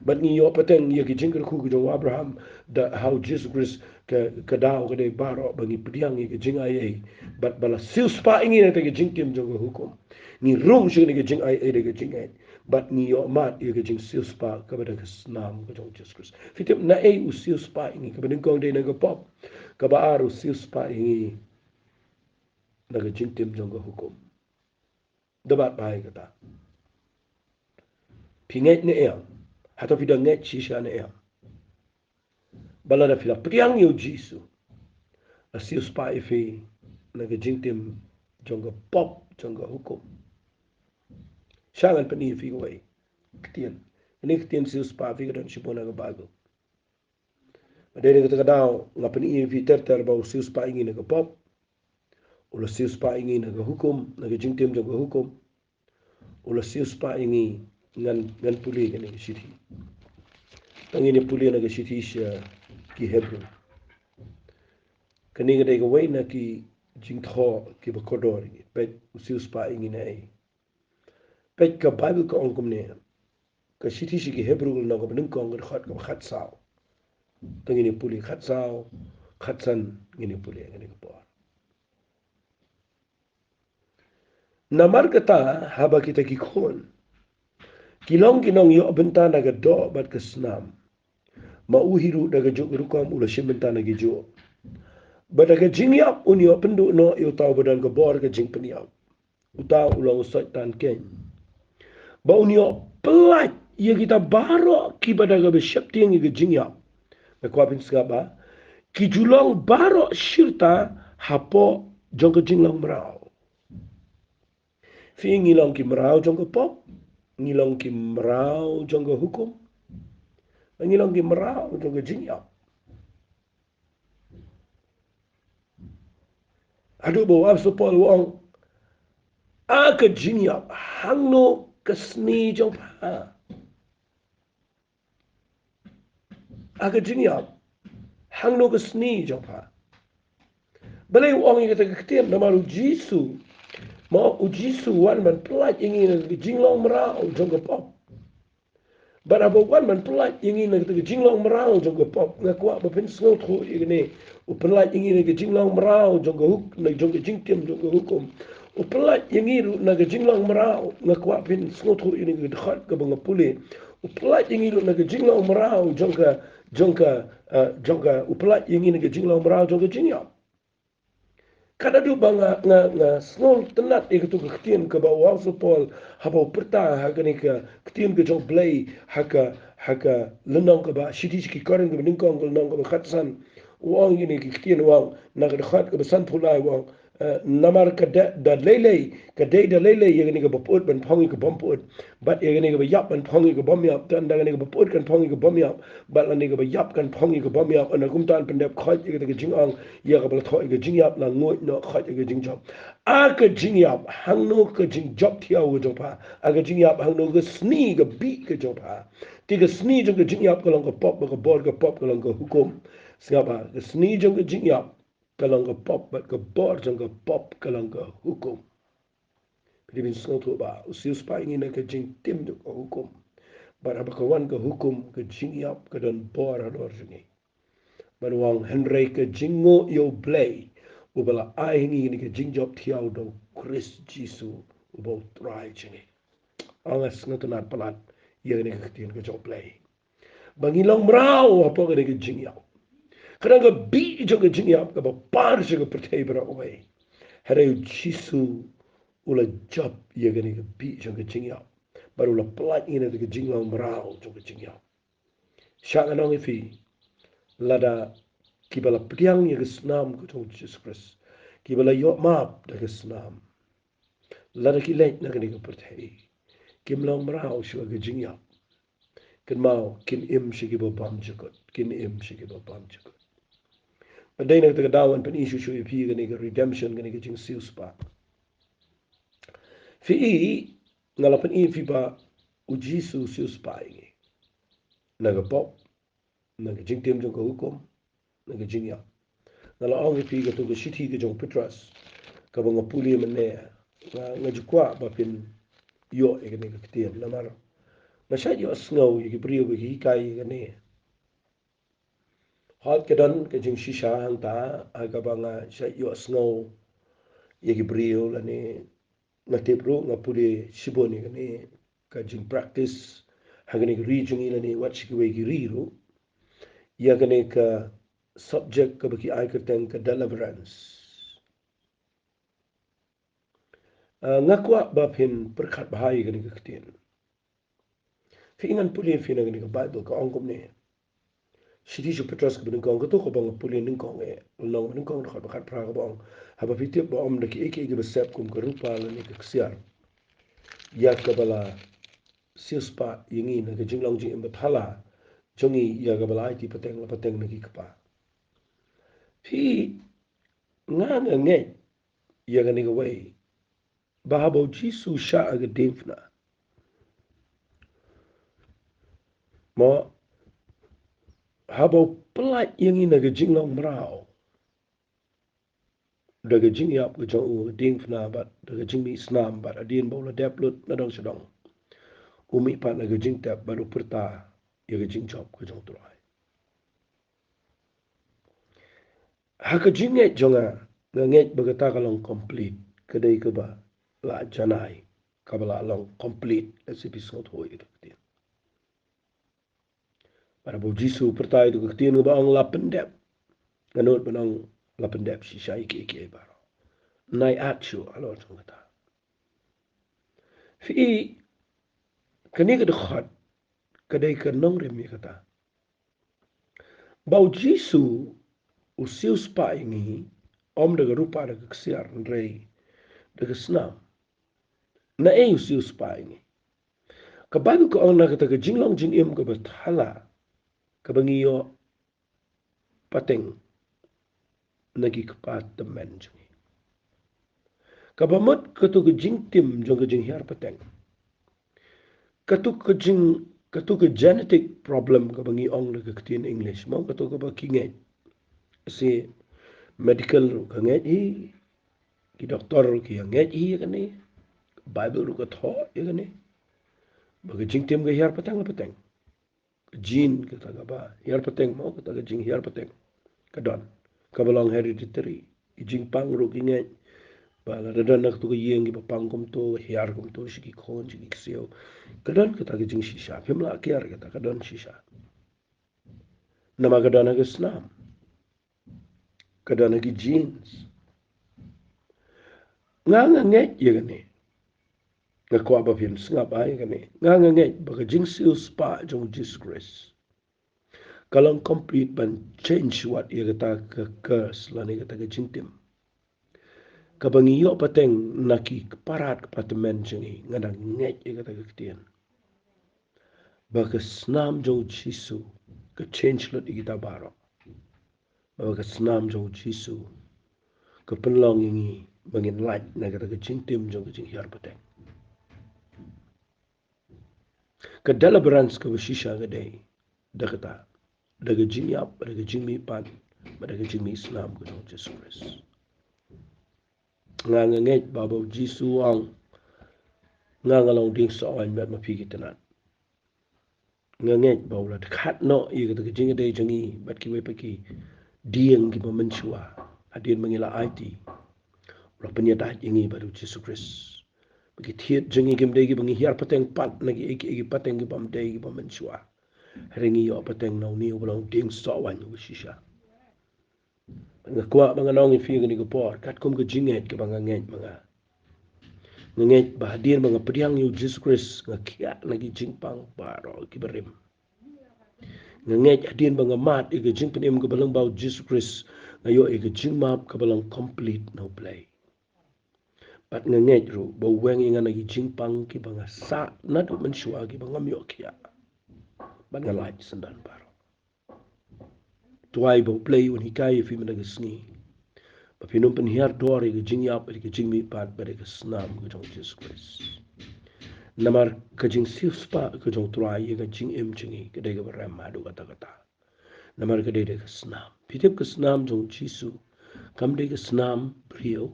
Bad ngi ïoh pateng ïa ki jingkyrkhu ka jong u Abraham da ha u Jisu Khrist, ka, ka daw ka dei baroh ba ngi pdiang ïa ka jingaiei. Bad ba la siewspah ïa ngi na ka jingtim jong ka hukum. Ngi rung sha kane ka jingaiei da ka jingngeit. Bad ngi ïoh mad ïa ka jingsiewspah kaba da ka snam ka jong u Jisu Khrist. Phi tip naei u siewspah ïa ngi? Kaba nyngkong dei na ka pop. Kaba ar u siewspah ïa ngi na ka jingtim jong ka hukum. Da bat bha ïa kata. Phi ngeit ne em? Hato phi da ngeit shisha ne em? Ba lada phi la pdiang ïa u Jisu, la siewspah ïa phi na ka jingtim jong ka pop, jong ka hukum. Shah ngan pyni ïa phi kawei ka ktien. Kane ka ktien siewspah ïa phi ka don shibun ha ka Baibl. Bad dei na kata ka daw nga pyni ïa phi ter ter ba u siewspah ïa ngi na ka pop, u la siewspah ïa ngi na ka hukum, na ka jingtim jong ka hukum, u la siewspah ïa ngi. Ngan, ngan pule kane ka shithi. Tang ngin ïa pule na ka shithi sha ki Hebru. Kane ka dei kawei na ki jingthoh kiba kordor ïa ngi. Peit u siewspah ïa ngi naei. Peit ka Baibl ka ong kumne. Ka shithi sha ki Hebru ka lynnong kaba nyngkong ka dkhot kaba khatsaw. Tang ngin ïa pule khatsaw, khatsan ngin ïa pule kane ka por. Namar kata haba kita ki khun ki long ki nongïoh bynta na ka doh bad ka snam, ma u hi ruh da kajuh ka rukom u la shim bynta na kijuh. Bad da ka jingïap un ïoh pynduh noh ïa uta uba don ka bor ka jingpynïap. Uta u long u Soitan keiñ. Ba un ïoh pyllait ïa kita baroh kiba da kaba sheptieng ïa ka jingïap. Nga kwah phin sngap ba ki ju long baroh shirta hapoh jong ka jinglong mraw. Phi, ngi long ki mraw jong ka pop, ngi long ki mraw jong ka hukum, ngi long ki mraw jong ka jingïap. Haduh ba u Apostol Paul u ong, a ka jingïap, hangno ka sni jong pha? A ka jingïap, hangno ka sni jong pha? Balei u ong ïa kata ka ktien? Namar u Jisu, ma u Jisu u wan ban pyllait ïa ngi na ka jinglong mraw jong ka pop. Bad haba u wan ban pyllait ïa ngi na ka jinglong mraw jong ka pop, nga kwah ba phin sngewthuh ïa kane. U pyllait ïa ngi na ka jinglong mraw jong ka huk, na jong ka jingtim jong ka hukum. U pyllait ïa ngi ruh na ka jinglong mraw, nga kwah phin sngewthuh ïa kane ka dkhot kaba nga pule. U pyllait ïa ngi ruh na ka jinglong mraw jong ka, jong ka, eh, jong ka, u pyllait ïa ngi na ka jinglong mraw jong ka jingïap. Ka da duh ba nga, nga, nga sngewtynnad ïa katu ka ktien kaba u Apostol Paul haba u pyrta ha kane ka ktien ka jong U Blei ha ka, ha ka lynnong kaba, shithi sha ki Korinth kaba nyngkong ka lynnong kaba khatsan. U ong ïa kane ka ktien, u ong na ka dkhot kaba sanphew lai, u ong, eh, namar ka dei da lei lei, ka dei da lei lei ïa kane kaba pyut ban phong ïa ka bym pyut. Bad ïa kane kaba ïap kan phong ïa ka bym ïap, tang da kane kaba pyut kan phong ïa ka bym ïap, bad lane kaba ïap kan phong ïa ka bym ïap. Hynrei kumta yn pyndep khoit ïa kata ka jingong, ïa kaba la thoh ïa ka jingïap la nguid noh khoit ïa ka jingjop. A ka jingïap, hangno ka jingjop thiaw ka jong pha? A ka jingïap, hangno ka sni ka bih ka jong pha? Te ka sni jong ka jingïap ka long ka pop, bad ka bor ka pop ka long ka hukum. Sngap ba, ka sni jong ka jingïap ka long ka pop, bad ka bor jong ka pop ka long ka hukum. Phi dei ban sngewthuh ba u siewspah ïa ngi na ka jingtim jong ka hukum. Bad haba ka wan ka hukum, ka jingïap ka don bor halor jong ngi. Bad u ong, hynrei ka jingnguh ïa U Blei uba la ai ha ngi kane ka jingjop thiaw da U Khrist Jisu uba U Trai jong ngi. Nga sngewtynnad palat ïa kane ka ktien ka jong U Blei. Ba ngi long mraw hapoh kane ka jingïap. Ka dang ka bih jong ka jingïap kaba par sha ka pyrthei baroh kawei. Hynrei U Jisu u la jop ïa kane ka bih jong ka jingïap. Bad u la pyllait ïa ngi na ka jinglong mraw jong ka jingïap. Shah ngan ong ïa phi, lada kiba la pdiang ïa ka snam ka jong U Jisu Khrist, kiba la ïoh map da ka snam, lada ki leit na kane ka pyrthei, kim long mraw shuwa ka jingïap. Kynmaw, kin im sha kiba bam jukut, kin im sha kiba bam jukut. Bad dei na kata ka daw ngan pyni shuh shuh ïa phi kane ka redemption, kane ka jingsiewspah. Phi i, nga la pyni ïa phi ba u Jisu u siewspah ïa ngi na ka pop, na ka jingtim jong ka hukum, na ka jingïap. Nga la ong ïa phi katu ka shithi ka jong u Petros, kaba nga pule mynne, nga, nga ju kwah ba phin ïoh ïa kane ka ktien, namar nga shait ïohsngew ïa ki briew ba ki hikai ïa kane. Hooid, ka don ka jingshisha hangta, ha kaba nga shait ïohsngew ïa ki briew lane nga tip ruh, nga pule shibun ïa kane ka jingpractice ha kane ka ri jong ngi lane wat sha kiwei ki ri ruh, ïa kane ka subject kaba ki ai kyrteng ka deliverance. Ah, nga kwah ba phin pyrkhat bha ïa kane ka ktien. Phi i, ngan pule ïa phi na kane ka Baibl, ka ong kumne. Shithi jong u Petros kaba nyngkong, kato kaba nga pule nyngkong eh, lynnong ba nyngkong, dkhot ba khatphra, kaba ong: Haba phi tip ba ym da kiei kiei kiba sep kum ka rupa lane ka ksiar, ïa kaba la siewspah ïa ngi na ka jinglong jingim bathala jong ngi, ïa kaba la aiti pateng la pateng na ki kpa. Phi, nga nga ngeit ïa kane kawei, ba haba u Jisu u shah ha ka diengphna, mo, haba u pyllait ïa ngi na ka jinglong mraw da ka jingïap ka jong u ha ka diengphna bad da ka jingmih snam, bad hadien ba u la dep lut nadong shadong, u mih pat na ka jingtep bad u pyrta ïa ka jingjop ka jong U Trai. Ha ka jingngeit jong nga, nga ngeit ba kata ka long complete, ka dei kaba la janai, kaba la long complete, lehse phi sngewthuh ïa ka ktien. Bad haba u Jisu u pyrta ïa ka ktien kaba ong la pyndep, nga nud ban ong la pyndep shisha ïa kiei kiei baroh. Nai at shuh halor jong kata. Phi i, kane ka dkhot ka dei ka nongrim ïa kata, ba u Jisu u siewspah ïa ngi, ym da ka rupa da ka ksiar, hynrei da ka snam. Naei u siewspah ïa ngi? Ka Baibl ka ong na kata ka jinglong jingim kaba thala, kaba ngi ïoh pateng na ki kpa tymmen jong ngi. Kaba mut katu ka jingtim jong ka jinghiar pateng, katu ka jing, katu ka genetic problem kaba ngi ong da ka ktien English, mo, katu kaba ki ngeit. Lehse medical ruh ka ngeit hi, ki doktor ruh ki ngeit hi ïa kane, Baibl ruh ka thoh ïa kane, ba ka jingtim ka hiar pateng la pateng. Ka gene kata kaba hiar pateng, mo, kata ka jinghiar pateng ka don, kaba long hereditary. Ki jingpang ruh ki ngeit ba lada don na katu ka ïing kiba pang kumto, hiar kumto sha ki khun, sha ki ksiew, ka don kata ka jingshisha. Phim lah kiar kata, ka don shisha. Namar ka don ha ka snam, ka don ha ki genes. Nga nga ngeit ïa kane. Nga kwah ba phin sngap ïa kane. Nga nga ngeit ba ka jingsiewspah jong u Jisu Khrist ka long complete ban change wat ïa kata ka curse lane kata ka jingtim, kaba ngi ïoh pateng na ki kpa rat kpa tymmen jong ngi. Nga dang ngeit ïa kata ka ktien, ba ka snam jong u Jisu ka change lut ïa kita baroh. Ba ka snam jong u Jisu ka pynlong ïa ngi ba ngin lait na kata ka jingtim jong ka jinghiar pateng. Ka deliverance kaba shisha ka dei da kata, da ka jingïap, da ka jingmihpat, da ka jingmih snam ka jong u Jisu Khrist. Nga nga ngeit ba haba u Jisu u ong, nga nga long dieng soh waiñ bad ma phi ki tnat, nga ngeit ba u la dkhat noh ïa kata ka jingïadei jong ngi bad kiwei pat ki dieng kiba mynshuwa. Hadien ba ngi la aiti, u la pynïadei ïa ngi bad u Jisu Khrist. Ba ki thied jong ngi kim dei kiba ngi hiar pateng pat na kiei kiei ki pateng kiba ym dei kiba mynshuwa. Hynrei ngi ïoh pateng na une uba long dieng soh waiñ uba shisha. Nga kwah ba ngan ong ïa phi kane ka por, katkum ka jingngeit kaba nga ngeit ma nga. Nga ngeit ba hadien ba nga pdiang ïa u Jisu Khrist, nga khiah na ki jingpang baroh kiba rim. Nga ngeit hadien ba nga mad ïa ka jingpynim kaba lyngba u Jisu Khrist, Nga ïoh ïa ka jingmap kaba long complete na U Blei. Bad nga ngeit ruh ba u weng ïa nga na ki jingpang kiba nga sah naduh mynshuwa kiba ngam ïoh khiah. Bad nga lait syndon baroh. Duwai ba U Blei un hikai ïa phi mynta ka sngi ba phin ym pynhiar dor ïa ka jingïap, ïa ka jingmihpat bad ïa ka snam ka jong U Jisu Khrist. Namar ka jingsiewspah ka jong U Trai ïa ka jingim jong ngi ka dei kaba rem haduh katta katta. Namar ka dei da ka snam. Phi tip ka snam jong U Jisu kam dei ka snam briew.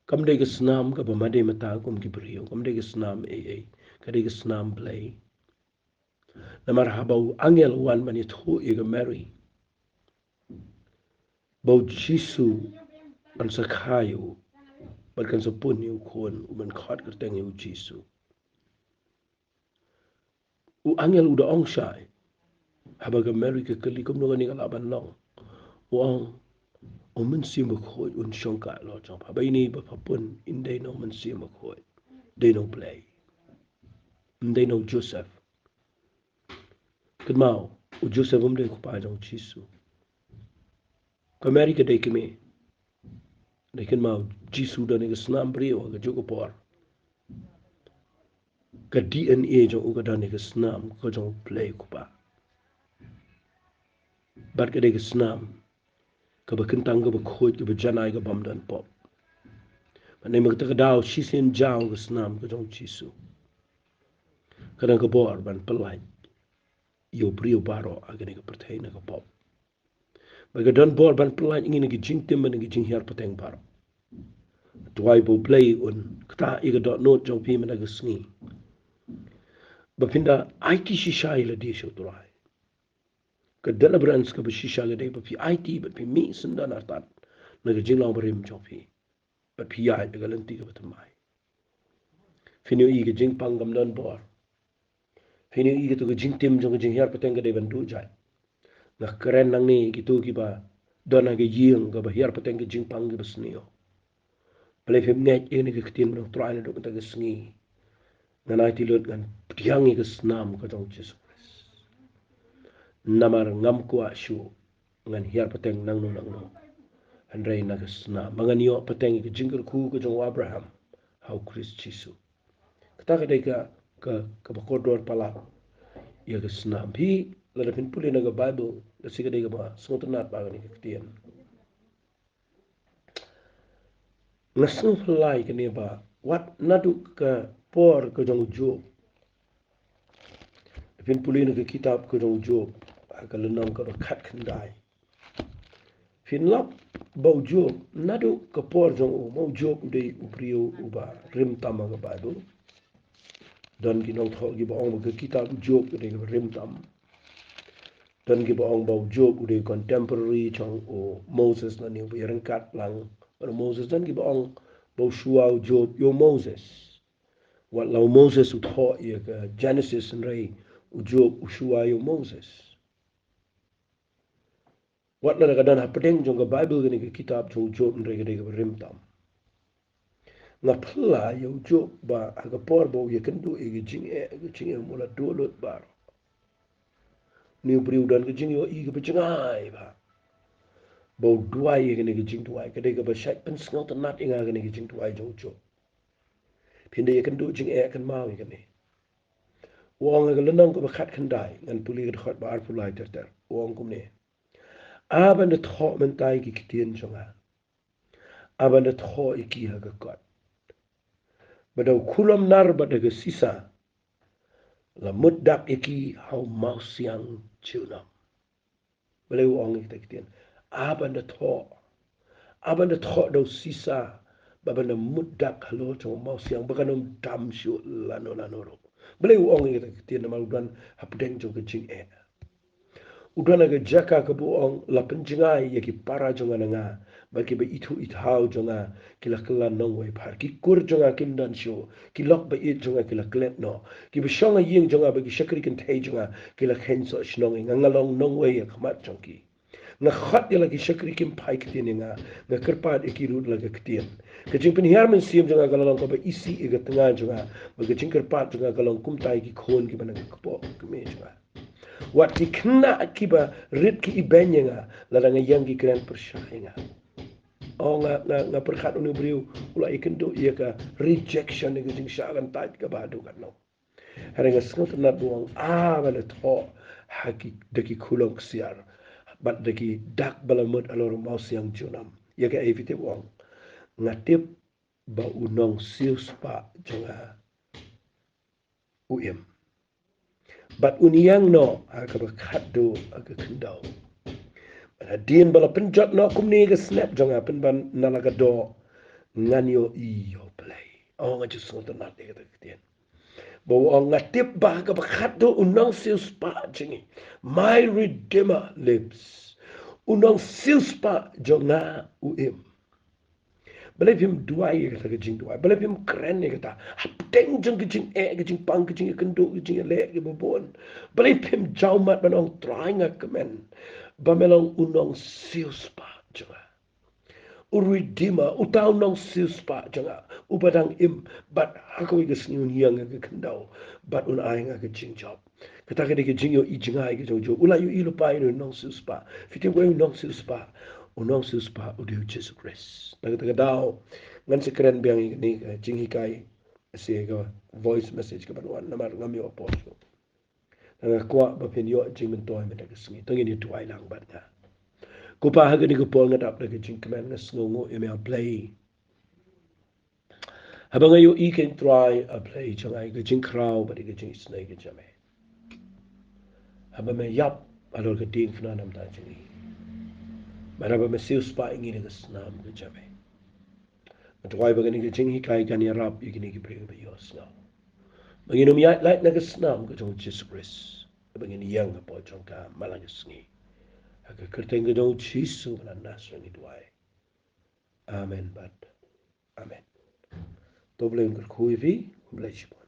Kam dei ka snam kaba mad ei mad ta kum ki briew. Kam dei ka snam ei ei. Ka dei ka snam Blei. Namar haba u angel u wan ban ïathuh ïa ka Mary ba U Jisu kan sa kha ïa u bad kan sa pun ïa u khun, u ban khot kyrteng ïa U Jisu. U angel u da ong shai, haba ka Mary ka kylli kumno kane ka lah ban long, u ong, U Mynsiem Bakhuid un shongkha halor jong pha. Haba ine ba pha pun, ym dei na U Mynsiem Bakhuid, dei na U Blei. Ym dei na U Joseph. Kynmaw, U Joseph um dei u kpa jong U Jisu. Ka Mary ka dei kmie. Dei kynmaw, U Jisu u don ïa ka snam briew ha kajuh ka por. Ka D N A jong u ka don ïa ka snam ka jong U Blei u Kpa. Bad ka dei ka snam kaba kyntang, kaba khuid, kaba janai, ka bym don pop. Bad naduh mynta ka daw shisien jaw ka snam ka jong U Jisu ka don ka bor ban pyllait ïa u briew baroh ha kane ka pyrthei na ka pop. Bad ka don bor ban pyllait ïa ngi na ki jingtim bad na ki jinghiar pateng baroh. Duwai ba U Blei un ktah ïa ka dohnud jong phi mynta ka sngi ba phin da aiti shisha ïa lade sha U Trai. Ka deliverance kaba shisha ka dei ba phi aiti bad phi mih syndon artat na ka jinglong barim jong phi. Bad phi ïaid ha ka lynti kaba thymmai. Phin ïohi ka jingpang kam don bor. Phin ïohi kito ka jingtim jong ka jinghiar pateng ka dei ban duh jait. Nga kren nangne ïa kito kiba don ha ka ïing kaba hiar pateng, ka jingpang kaba sniew. Balei phim ngeit ïa kane ka ktien jong U Trai naduh mynta ka sngi? Ngan aiti lut, ngan pdiang ïa ka snam ka jong U Jisu Khrist. Namar ngam kwah shuh ngan hiar pateng nangno nangno, hynrei na ka snam ba ngan ïoh pateng ïa ka jingkyrkhu ka jong u Abraham ha U Khrist Jisu. Kata ka dei ka, ka, kaba kordor palat ïa ka snam. Phi, lada phin pule na ka Baibl, ka shi ka dei kaba sngewtynnat bha kane ka ktien. Nga sngew lai kane ba wat naduh ka por ka jong u Job. Phin pule na ka kitab ka jong u Job, ha ka lynnong kaba khatkhyndai, phin lap ba u Job, naduh ka por jong u, ma u Job u dei u briew uba rim tam ha ka Baibl. Don ki nongthoh kiba ong ba ka kitab u Job ka dei kaba rim tam. Don kiba ong ba u Job u dei contemporary jong u Moses, lane uba ïaryngkat lang bad u Moses. Don kiba ong ba u shuwa u Job ïa u Moses. Wat la u Moses u thoh ïa ka Genesis, hynrei u Job u shuwa ïa u Moses. Wat lada ka don hapdeng jong ka Baibl kane ka kitab jong u Job, hynrei ka dei kaba rim tam. Nga phylla ïa u Job ba ha ka por ba u ïakynduh ïa ka jingeh, ka jingeh, u la duh lut baroh. Une u briew u don ka jingïohi kaba jngai bha ba u duwai ïa kane ka jingduwai. Ka dei kaba shait pynsngewtynnat ïa nga kane ka jingduwai jong u Job. Phin da ïakynduh jingeh, kynmaw ïa kane. U ong ha ka lynnong kaba khatkhyndai, ngan pule ka dkhot ba arphew lai ter ter. U ong kumne: A ban da thoh mynta ïa ki ktien jong nga, a ban da thoh ïa ki ha ka kot, bad da u khulom nar bad da ka sisa, la mut dak ïa ki ha u mawsiang junom. Balei u ong ïa kita ki ktien? A ban da thoh, a ban da thoh da u sisa, bad ban da mut dak halor jong u mawsiang ba kan ym dam shuh lano lano ruh. Balei u ong ïa kita ki ktien? Namar u don hapdeng jong ka jingeh. U don ha ka jaka kaba u ong la pynjngai ïa ki para jong nga na nga, bad kiba ithuh ithaw jong nga ki la kylla nongwei bha. Ki kur jong nga kim don shuh, ki lok ba ïeit jong nga ki la klet noh. Kiba shong ha ïing jong nga bad ki shakri kynthei jong nga ki la kheiñ soh shnong ïa nga. Nga long nongwei ha khmat jong ki. Nga khot ïa la ki shakri, kim phai ktien ïa nga. Nga kyrpad ïa ki ruh da la ka ktien. Ka jingpynhiar mynsiem jong nga ka la long kaba isih ïa ka tnga jong nga, bad ka jingkyrpad jong nga ka long kumta ïa ki khun kiba na ka kpoh ka kmie jong nga. Wat ki khynnah kiba rit ki ibeiñ ïa nga, lada nga ïeng ki kren pyrshah ïa nga. O nga, nga, nga pyrkhat une u briew u la ïakynduh ïa ka rejection, ïa ka jingshah kyntait kaba haduh katno. Hynrei nga sngewtynnat ba u ong, ah, ba la thoh ha ki, da ki khulom ksiar bad da ki dak ba la mut halor u mawsiang junom. Ïa kaei phi tip u ong? Nga tip ba u nongsiewspah jong nga u im. Bad un ïeng noh ha kaba khatduh ha ka khyndew. Bad hadien ba la pynjot noh kumne ka snep jong nga pynban na la ka doh, ngan ïohi ïa U Blei. O, nga ju sngewtynnat ïa kata ka ktien. Ba u ong, nga tip ba ha kaba khatduh u nongsiewspah jong ngi, my Redeemer lives. U nongsiewspah jong nga u im. Balei phim duwai ïa kata ka jingduwai? Balei phim kren ïa kata? Hapdeng jong ka jingeh, ka jingpang, ka jingïakynduh, ka jingïaleh kiba bun, balei phim jaw mat ban ong, Trai, nga kmen ba me long u nongsiewspah jong nga, u Redeemer, uta u nongsiewspah jong nga uba dang im, bad ha kawei ka sngi un ïeng ha ka khyndew bad un ai nga ka jingjop. Kata ka dei ka jingïohi jngai ka jong u Job. U la ïohi lypa ïa u nongsiewspah. Phi tip uei u nongsiewspah? U nongsiewspah u dei u Jisu Khrist. Na kata ka daw ngan sa kren biang ïa kane ka jinghikai, sa ka voice message kaban wan namar ngam ïoh por shuh. Nga kwah ba phin ïoh jingmyntoi mynta ka sngi. To ngin ïa duwai lang bad nga. Ko Pa, ha kane ka por nga dap da ka jingkmen, nga sngewnguh ïa me, A Blei. Haba nga ïohi kein, Trai, A Blei jong nga, ïa ka jingkhraw bad ïa ka jingisynei ka jong me. Haba me ïap halor ka diengphna namar jong ngi, bad haba me siewspah ïa ngi da ka snam ka jong me. Nga duwai ba kane ka jinghikai kan ïarap ïa kine ki briew ba ïohsngew, ba ngin ym ïaid lait na ka snam ka jong u Jisu Khrist, ba ngin ïeng hapoh jong ka man la ka sngi. Ha ka kyrteng ka jong u Jisu ba na Nasareth ngi duwai. Amen bad amen. To Blei un kyrkhu ïa phi. Khublei shibun.